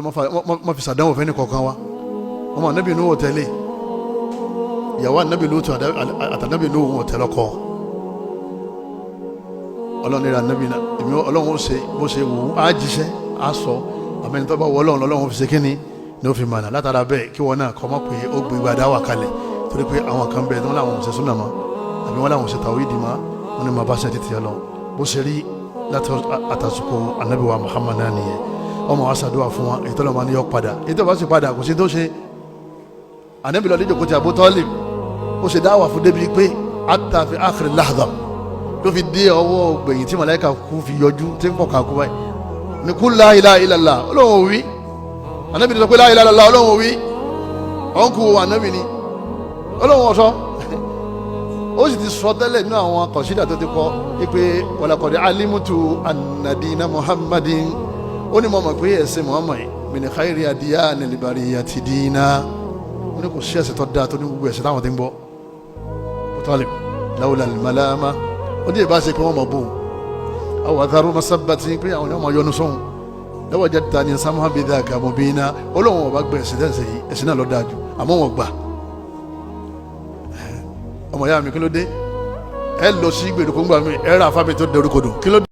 Má fi sàdánwò fẹ́ ní kọ̀ọ̀kan wa. Ọmọ anabi Nuhu tẹ̀lé ìyàwó anabi Lutu àtànabi Nuhu wọn tẹ̀lé ọkọ. Ọlọ́run ní anabi náà, èmi Ọlọ́run ó ṣe bó ṣe wù ú, á jíṣẹ́, á sọ. Àmẹ́ni tó bá wọ Ọlọ́run, lọ́lọ́run fi ṣe kíni ní ó fi mọ̀nà. Látara bẹ́ẹ̀, kí wọn náà kọ́ mọ́ pé ó gbé gbàdá wà kalẹ̀, torí pé àwọn kan bẹ́ẹ̀ tí wọ́n láwọn ò ṣe súnà mọ́, àbí wọ́n láwọn ò ṣe tàwídìí mọ́, wọ́n ní ma bá ṣe tètè lọ. Bó ṣe rí láti àtàsùkò anabi wa Muhammad náà nìyẹn. Ọmọ wa ṣàdúrà fún wa, èyí tó lọ́ọ́ máa ní yọ padà, èyí tó bá sì padà, kò sí tó ṣe. Anabi lọ díjòkó ti Abu Talib, ó ṣe dáwà fún débi pé hatta fi akhir lahza, ló fi dé ọwọ́ gbẹ̀yìn tí màláíkà kú fi yọjú, tí ń pọ̀ ká kú báyìí ní kú la ilaha illallah, Ọlọ́run ò wí. Anabi sọ pé la ilaha illallah, Ọlọ́run ò wí. Ọ̀nkù anabi ni Ọlọ́run ọ̀sọ́. Ó sì ti sọ tẹ́lẹ̀ nínú àwọn kọ̀sídà tó ti kọ wípé walaqad alimtu anna dina Muhammadin. Ó ní mo mọ̀ pé ẹ̀sìn Muhammad min khayri adyanil bariyati dina. Ó ní kò sí ẹ̀sìn tó dáa tó ní gbogbo ẹ̀sìn táwọn ti ń bọ̀. Talib lawla al-malama, ó ní ìbá ṣe pé wọ́n mọ̀ bóun aw atharu masabbati, pé àwọn ọmọ yọnu sóhun, lawajadtani samhan bidhaka mubina. Olóhùn ọba gbẹ ẹ̀sìn tẹ̀sẹ̀ yìí, ẹ̀sìn náà ló dáa jù, àmọ́ wọn gbà. Ọmọ ìyá mi, kí ló dé? Ẹ lọ sí gbèdéko ńgbà mi, ẹ rà fámi tó dẹrú kodò, kí ló dé?